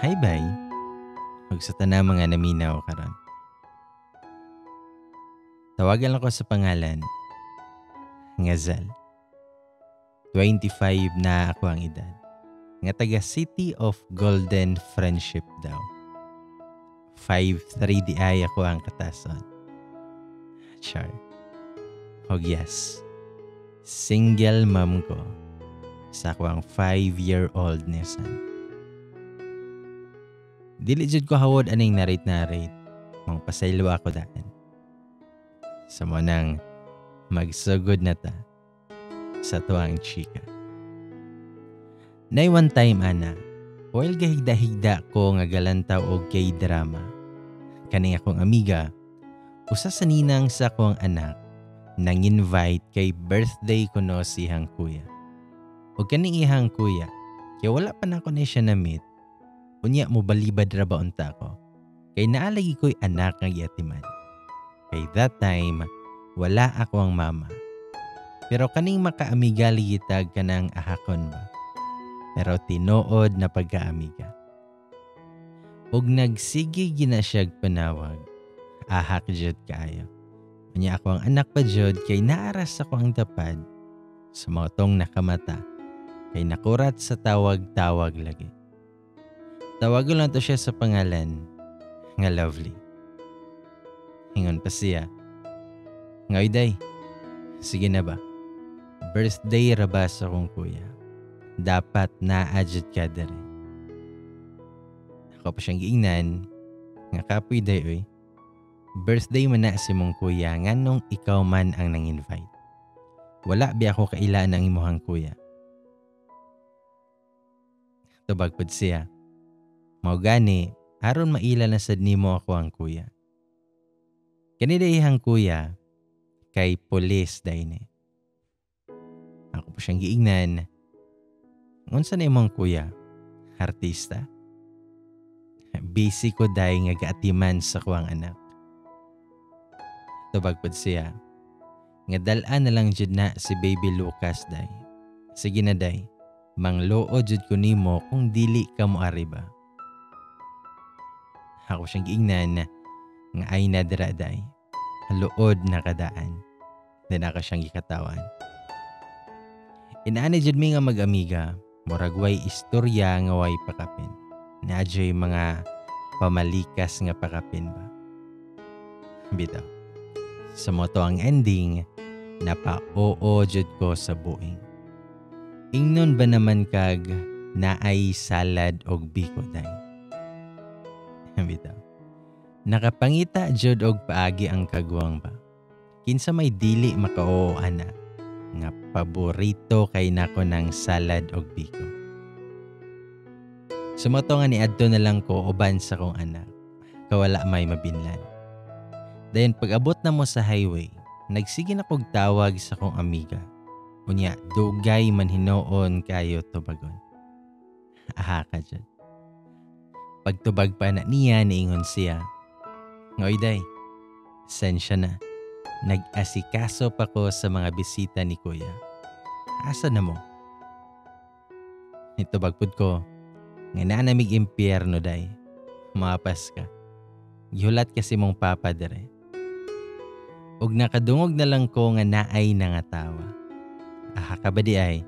Hi bye. Ug sa tanang mga naminaw karon. Tawagan lang ko sa pangalan nga Zel. 25 na ako ang edad. Nga taga City of Golden Friendship daw. 5'3 di ay ako ang katason. Char. Og yes, single mom ko sa ako ang 5-year-old ni son. Dili jud ko hawod aning narrate-narrate. Mang pasaylo ako daan. Sa mo nang magsugod na ta sa tuang chika. Nay one time ana, while gahigda-higda ko nga galantaw og K-drama, kaning akong amiga, usa sa ninang sa akong anak, nang-invite kay birthday kuno siyang kuya. Og kaning ihang kuya, kay wala pa nako ni siya na-meet, unya mo balibad ra ba unta ko. Kay naalagi ko'y anak nga giatiman. Kay that time, wala ako ang mama. Pero kaning makaamiga ligitag kanang ahakon ba. Pero tinuod na pagkaamiga. Ug nagsige gina siyag panawag, ahak jud kaayo. Unya ako ang anak pa jud kay naaras ako ang tapad sa mga tong nakamata kay nakurat sa tawag-tawag lagi. Tawagon lang to siya sa pangalan nga Lovely. Ingon pa siya, "Ngay day, sige na ba? Birthday ra ba sa akong kuya? Dapat naa jud ka dere." Ako pa siyang giingnan, nga kapoy day oy. Birthday man na si mong kuya nganong ikaw man ang nang-invite. Wala bi ako kaila ng imuhang kuya. Tubag pud siya. Mao gani, aron maila na sad nimo ako ang kuya. Kani dayhang kuya, kay pulis day ni. Ako po siyang giingnan. Unsa na imong kuya? Artista? Busy ko day nga gaatiman sa kuwang anak. Tubag pud siya. Nga dal-an na lang jud na si baby Lucas day. Sige na day, mangluod jud ko nimo kung dili ka moari ba. Ako siyang giingnan nga ay na dira day. Luod na kadaan. Then ako siyang gikatawan. Inaani jud mi nga mag-amiga, murag way istorya nga way pakapin. Naadyoy mga pamalikas nga pakapin ba. Bitaw. Sa moto ang ending, napa-oo jud ko sa buing. Ingnon ba naman kag naay salad og biko day? Bitaw. Nakapangita jud og paagi ang kagwang ba. Kinsa may dili makaoo ana nga paborito kay nako ng salad og biko. Sumoto nga niadto na lang ko uban sa kong anak, kawala may mabinlan. Dayon pag-abot na mo sa highway, nagsige na kog tawag sa kong amiga. Unya, dugay man hinuon kayo tubagon. Aha ka dyan. Pagtubag pa na niya, niingon siya. Ngoy day, sensya na. Nag-asikaso pa ko sa mga bisita ni kuya. Asa na mo? Nitubag pud ko, nga naanamig impyerno day. Mapas ka. Gihulat kasi mong papa dere. Og nakadungog na lang ko nga naay nangatawa. Aha ka ba di ay?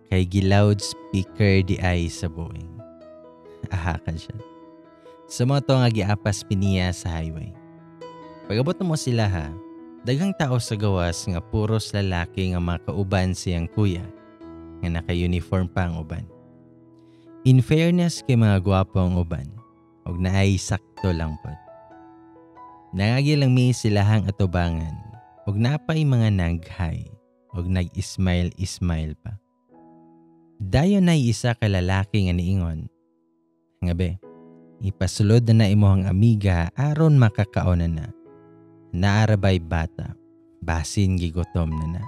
Kay gi-loud speaker di ay sa buing. Aha ka siya. Sa mga to nga giapas piniya sa highway. Pag-abot na mo sila ha, daghang tao sa gawas nga puros lalaki nga makauban siyang kuya, nga naka-uniform pa ang uban. In fairness kay mga gwapo ang uban, og naay sakto lang pod. Nangagi lang mi silahang atubangan, og napay mga naghay, og nag-smile-smile pa. Dayon ay isa ka lalaki nga niingon, nga be, ipasulod na na imuhang amiga aron makakaon na na. Naarabay bata, basin gigutom na na.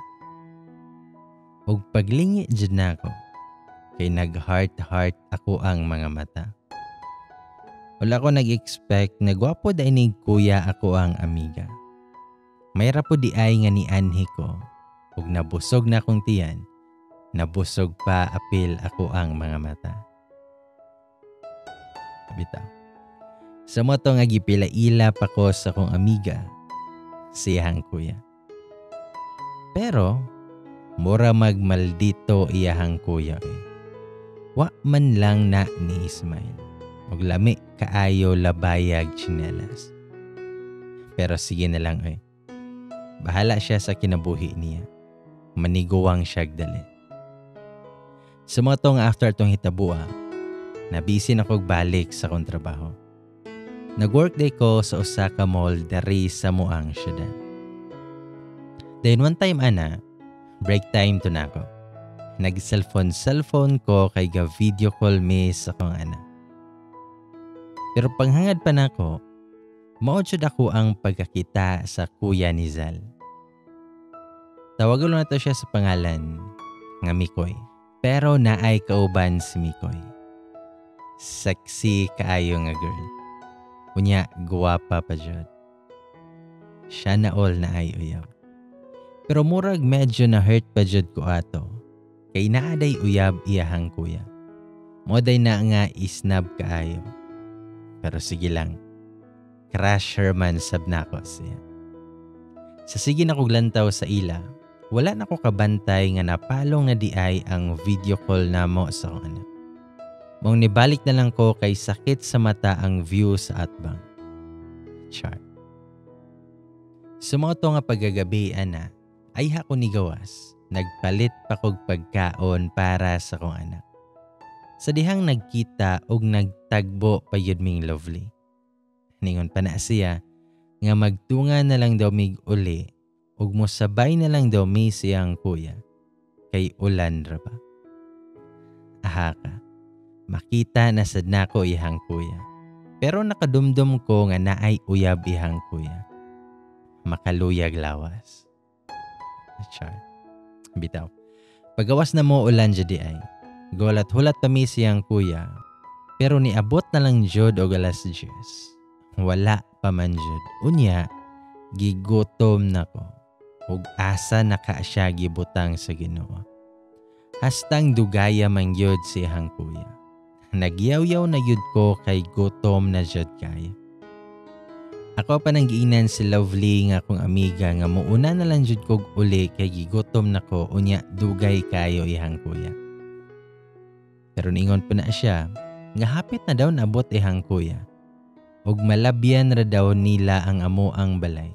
Og paglingi jud nako, kay nag-heart-heart ako ang mga mata. Wala ko nag-expect na gwapo dainig kuya ako ang amiga. May rapo di ay nga ni anhi ko, ug nabusog na akong tiyan, nabusog pa apil ako ang mga mata. Bitaw. Sa mao to nga gipila-ila pa ko sa akong amiga, siyahang kuya. Pero, mura magmaldito iyahang kuya eh. Wa man lang na ni Ismail. Og lami kaayo labayag tsinelas. Pero sige na lang eh. Bahala siya sa kinabuhi niya. Maniguwang siya dali. Sa mao to nga after atong hitabua, nabisin ako balik sa akong trabaho. Nag-work day ko sa usa ka mall diri sa muang syudad. Then one time ana, break time to nako. Nag-cellphone cellphone ko kay ga video call mi sa akong anak. Pero panghangad pa nako, mao jud ako ang pagkakita sa kuya ni Zal. Tawagon na to siya sa pangalan nga Mikoy. Pero naay kauban si Mikoy. Sexy kaayo nga girl. Unya, guwapa pa jud. Siya na all na ay uyab. Pero murag medyo na hurt pa jud ko ato. Kay naaday uyab iyahang kuya. Moday na nga isnab kaayo. Pero sige lang. Crush Herman sab nako siya. Sa sige na kog lantaw sa ila, wala na ko kabantay nga napalong na di ay ang video call namo sa akong anak. Mong nibalik na lang ko kay sakit sa mata ang view sa atbang. Char. Sa mao to nga pagkagabi, ana, ay hako ni gawas, nagpalit pa kog pagkaon para sa akong anak. Sa dihang nagkita og nagtagbo pa yun ming Lovely. Ningon pa na siya nga magtunga na lang daw mig uli ug mosabay na lang daw mi siyang kuya kay ulan ra ba. Aha ka. Makita na sad nako iyang kuya. Pero nakadumdum ko nga naay uyab iyang kuya. Makaluyag lawas. Char. Bitaw. Pagawas na mo ulan di ay. Gulat-hulat pa mi siyang kuya. Pero niabot na lang jud og alas 10. Wala pa man jud. Unya, gigutom na ko. Ug asa na ka siya gibutang sa Ginoo. Hastang dugaya man gyud si iyang kuya. Nagyaw-yaw na gyud ko kay gutom na jud kay. Ako pa nang giingnan si Lovely nga akong amiga nga muuna na lang jud kog uli kay gigutom na ko unya dugay kayo iyang kuya. Pero niingon po na siya nga hapit na daw naabot iyang kuya. Ug malabyan ra daw nila ang amo ang balay.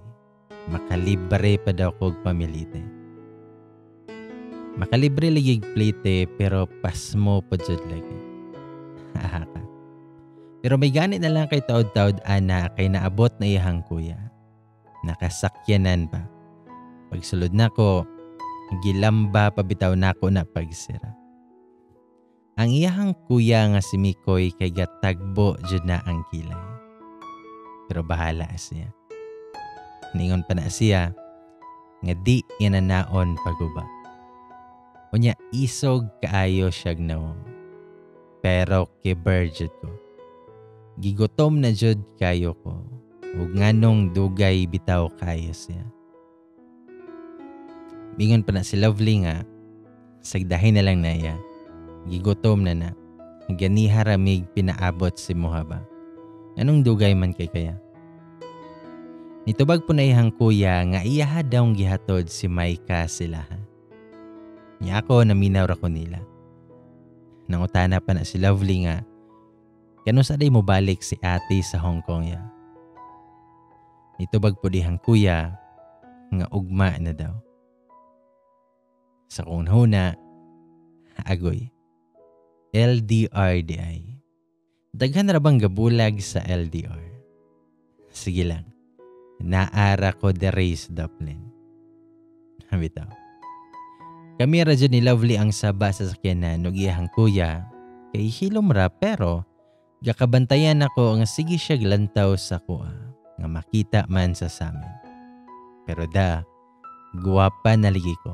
Makalibre pa daw kog pamilite. Makalibre lagi plite pero pasmo pa jud lagi. Aha ka. Pero may ganit na lang kay taod-taod ana kay naabot na iyang kuya. Nakasakyanan pa. Pagsulod nako, gilamba pa bitaw nako na pagsira. Ang iyahang kuya nga si Mikoy kay gatagbo jud na ang kilay. Pero bahala siya. Ningon pa na siya nga di inanaon paguba. Unya isog kaayo siyag nawong. Pero kiber jud ko. Gigutom na jud kayo ko. Ug nganong dugay bitaw kayo siya. Mingon pa na si Lovely nga sagdahin na lang na iya. Gigutom na na. Ganiha ramig pinaabot si Mohaba. Anong dugay man kay kaya? Nitubag po na iyang kuya nga iyaha daw gihatod si Maika sila. Nya ako naminaw ra ko nila. Nangutana pa na si Lovely nga kano sa day mo balik si ate sa Hong Kong ya. Nitubag po dihang kuya nga ugma na daw. Sa kong huna, agoy. LDR di ay. Daghan ra bang gabulag sa LDR? Sige lang. Naara ko diri sa Dublin. Bitaw. Kami ra jud ni Lovely ang saba sa sakyanan ug iyahang kuya kay hilom ra pero gakabantayan ako nga sige siya glantaw sa kuha nga makita man sa samin. Pero da, guwapa na ligi ko.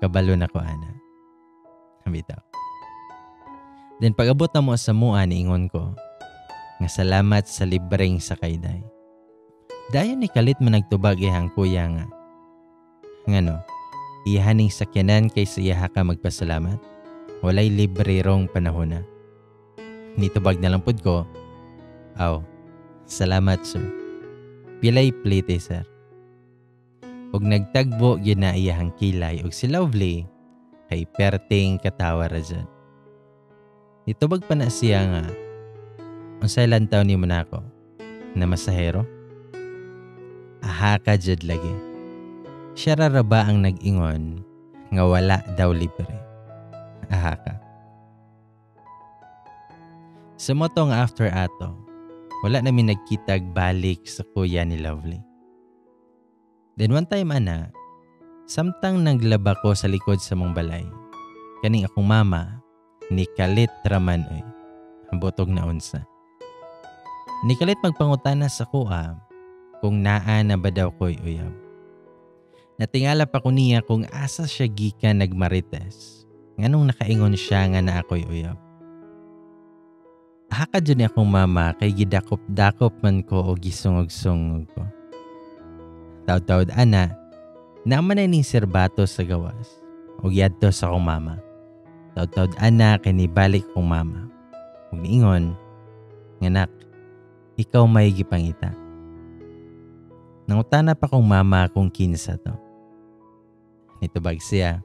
Kabalo na ko ana. Bitaw. Then pag-abot na mo sa mua niingon ko nga salamat sa libreng sakay day. Dayon ni kalit man nagtubag iyang kuya nga. Ngano, iyahaning sakyanan kay sa iyaha ka magpasalamat. Walay libre rong panahon na. Nitubag na lang pud ko, "Aw, salamat, sir. Pilay plite, sir?" Ug nagtagbo gyud na iyahang kilay ug si Lovely kay perting katawa ra jud. Nitubag pa na siya nga, "Unsay lantaw nimo nako? Na masahero?" Aha ka jud lagi. Siya ra ba ang nag-ingon nga wala daw libre? Aha ka. Sa moto nga after ato, wala namin nagkitag balik sa kuya ni Lovely. Then one time ana, samtang naglaba ko sa likod sa mong balay, kaning akong mama, ni kalit raman oy, butog na unsa. Nikalit magpangutana sa kuha kung naa na ba daw ko'y uyab. Natingala pa ko niya kung asa siya gikan nagmarites, nganong nakaingon siya nga naa ko'y uyab. Haka dyan ni akong mama kay gidakop-dakop man ko o gisungog-sungog ko. Taud-taud ana, naman na ning serbato sa gawas o giadto sa akong mama. Taud-taud ana kay nibalik akong mama. Ug niingon, "Nganak, ikaw may gipangita." Nangutana pa kong mama kung kinsa to. Nitubag siya,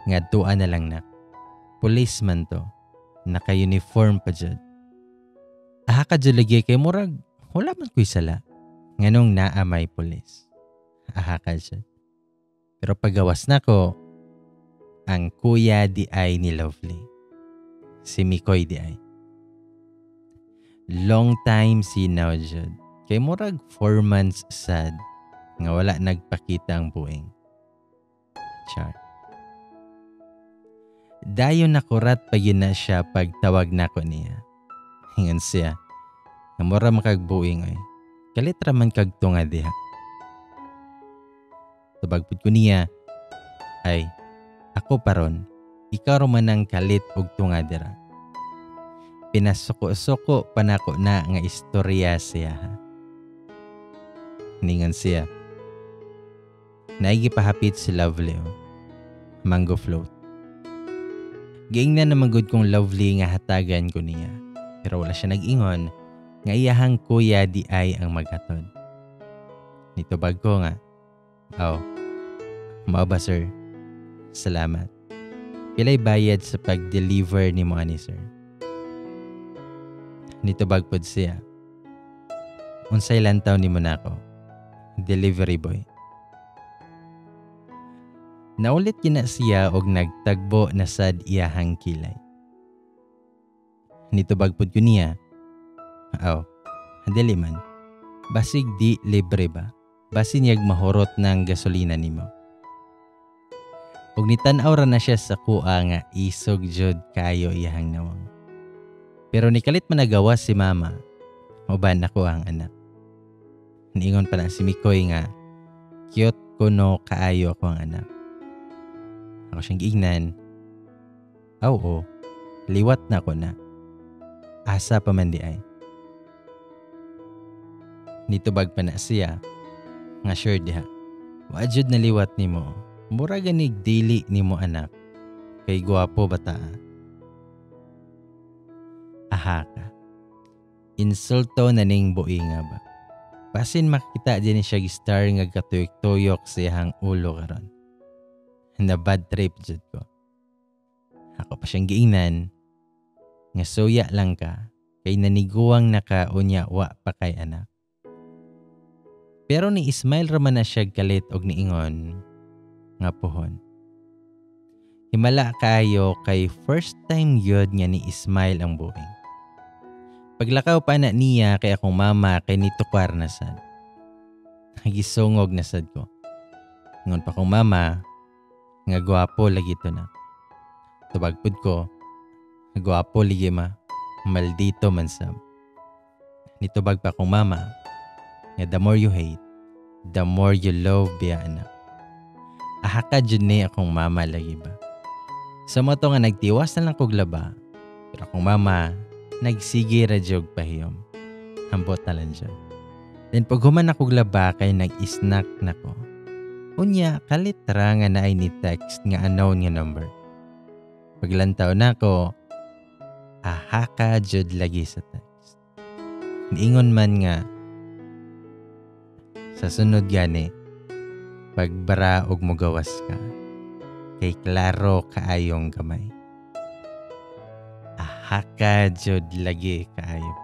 nga tuan na lang, nak. Police man to. Naka-uniform pa jud. Aha ka jud lagi kay murag wala man ko'y sala. Nganong naa may pulis? Aha ka jud. Pero pagawas na ko, ang kuya di ay ni Lovely. Si Mikoy di ay. Long time see now jud. Kay murag 4 months sad nga wala nagpakita ang buing. Char. Dayon nakurat pa yun na siya pagtawag nako niya. Ingon siya, nga mura makagbuing oy. Kalit ra man kag tunga diha. Tubag pud ko niya, "Ay, ako paron, ikaw ra man ang kalit og tunga dira." Pinasuko-suko pa nako na nga istorya siya. Ha. Ningon siya, "Naigi pahapit si Lovely oh. Mango float." Giingnan naman gud kong Lovely nga hatagan ko niya. Pero wala siya nag-ingon nga iyahang kuya di ay ang maghatod. Nitubag ko nga, "Aw, mao ba, sir? Salamat. Pilay bayad sa pag-deliver ni mo ani, sir?" Nitubag pod siya, "Unsay lantaw nimo nako? Delivery boy?" Naulit kina siya og nagtagbo na sad iyahang kilay. Nitubag pud ko niya, "Aw, dili man. Basig di libre ba? Basin yag mahurot ng gasolina nimo." Ug nitan-aw ra na siya sa kuha nga isog jud kayo iyahang nawang. Pero nikalit man nagawa si mama, uban ako ang anak. Niingon pa na si Mikoy nga, cute kuno kaayo ako ang anak. Ako siyang giingnan, "Aw o, liwat na ko na. Asa pa man di ay?" Nitubag pa na siya, nga sure diha. Wa jud naliwat nimo. Mura ganig dili nimo anak. Kay gwapo bata. Aha ka. Insulto na ning buinga ba. Basin makita din siya star nga katuyok-tuyok sa iyang ulo karon. Na bad trip jud ko. Ako pa siyang giingnan, nga suya lang ka kay naniguang naka unya wa pa kay anak. Pero ni Ismail raman na siya kalit og niingon nga puhon. Himala kaayo kay first time yun nga ni Ismail ang buing. Paglakaw pa na niya kay akong mama kay nitukwar na sad. Gisungog na sad ko. Ngon pa kong mama nga gwapo lagi to na. Tubag pud ko, "Gwapo lagi ma, maldito man sab." Nitubag pa kong mama nga the more you hate, the more you love biya anak. Aha ka jud ni akong mama lagi ba. Sa mo to nga nagtiwas na lang kog laba, pero akong mama nagsige ra jud pahiyom. Hambot na lang jud. Then pag human akog laba kay nag-snack na ko. Unya kalit ra nga naay ni text nga unknown nga number. Paglantaw na ko, Ahaka jud lagi sa text. Niingon man nga sa sunod gani pagbara og mogawas ka kay klaro kaayong gamay. Ahaka jud lagi kaayo.